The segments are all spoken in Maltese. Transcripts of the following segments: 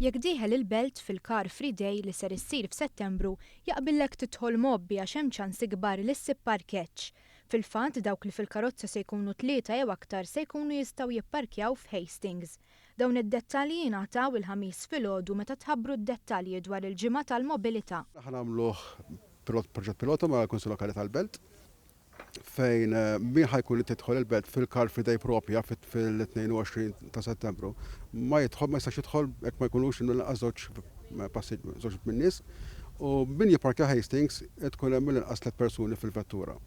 Jekk dieħel il-Belt fil-Car Free Day li ser issir f'Settembru, jaqbillek tidħol mgħobbi għax hemm ċans ikbar li ssib parkeġġ. Fil-fatt, dawk li fil-karozza se jkunu tlieta jew aktar se jkunu jistgħu jipparkjaw f'Hastings. Dawn id-dettalji ingħataw il-Ħamis filgħodu meta tħabbru d-dettalji dwar il-Ġimgħa tal-Mobilità. Aħna nagħmluh pilot proġett pilota mal-Kunsill Lokali tal-Belt fejn min ħa jkun irid jidħol il-Belt fil-Car Free Day propja fil-22 ta' Settembru ma jidħol ma jistax jidħol jekk ma jkunux mill-inqas żewġ żewġ min-nies u min jipparkja Hastings tkun hemm mill-inqas tliet persuni fil-vettura.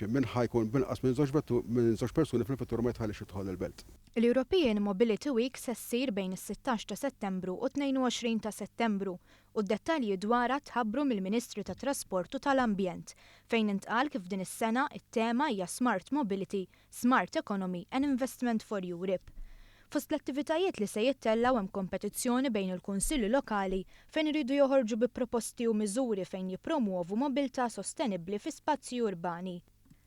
Min ħa jkun b'inqas minn żewġ minn żewġ persuni fil-vettura ma jitħallix jidħol il-Belt. Il-European Mobility Week se ssir bejn is-16 ta' Settembru u 22 ta' Settembru u d-dettalji dwarha tħabbru mill-Ministri tat-Trasport u tal-Ambjent, fejn intqal kif din is-sena t-tema hija Smart Mobility, Smart Economy and Investment for Europe. Fost l-attivitajiet li se jittellgħu hemm kompetizzjoni bejn il-kunsilli lokali fejn iridu joħorġu bi proposti u miżuri fejn jippromwovu mobilità sostenibbli fi spazji urbani.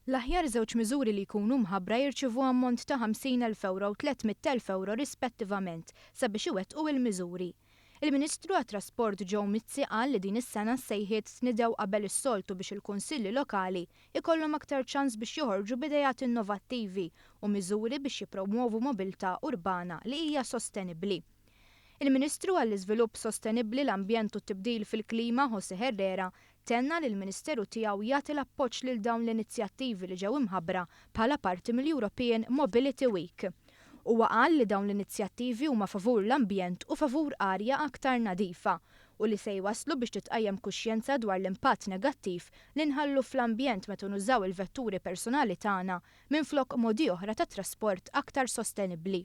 L-aħjar żewġ miżuri li jkunu mħabbra jirċievu ammont ta' 50,000 ewro u 300,000 ewro rispettivament sabiex iwettqu il-miżuri. Il-Ministru għat-Trasport Joe Mizzi qal li din is-sena s-sejħiet tnidew qabel is-soltu biex il-kunsilli lokali ikollhom aktar ċans biex joħorġu b'ideat innovattivi u miżuri biex jippromwovu mobilità urbana li hija sostenibbli. Il-Ministru għall-Iżvilupp Sostenibbli, l-Ambjent u t-Tibdil fil-Klima José Herrera tenna li l-Ministeru tiegħu jagħti l-appoġġ lil dawn l-inizjattivi li ġew imħabbra bħala parti mill-European Mobility Week. Huwa qal li dawn l-inizjattivi huma favur l-ambjent u favur arja aktar nadifa u li se jwasslu biex titqajjem kuxjenza dwar l-impatt negattiv li nħallu fl-ambjent meta nużaw il-vetturi personali tagħna minflok modi oħra ta' trasport aktar sostenibbli.